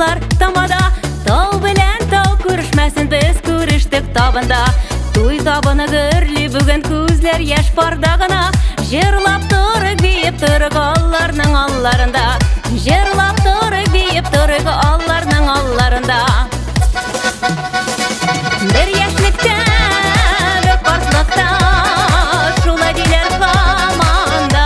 дуслар, тамада. Тау белән тау күрешмәсен, без күрештек табында. Туй табыны гөрли бүген, күзләр яшь парда гына. Җырлап торык, биеп торык алларның алларында. Җырлап торык, биеп торык алларның алларында. Бер яшьлектә, бер картлыкта, шулай диләр һаман да.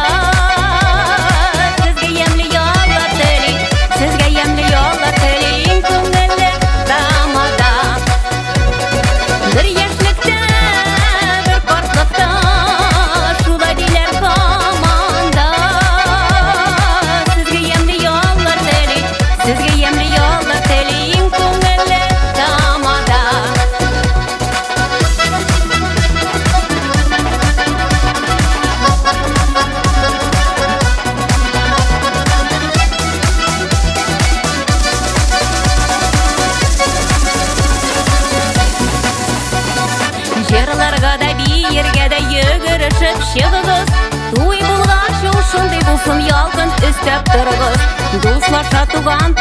Сезгә ямьле яллар телим, сезгә ямьле яллар телим, күңелле тамада. Бер яшьлектә, бер картлыкта, шулай диләр һаман да. Сезгә ямьле яллар телим, сезгә ямьле яллар телим, күңелле тамада. Җырларга да, биергә дә йөгерешеп чыгыгыз. Туй булгач, ул шундый булсын, ялкын өстәп торыгыз. Дуслаша туган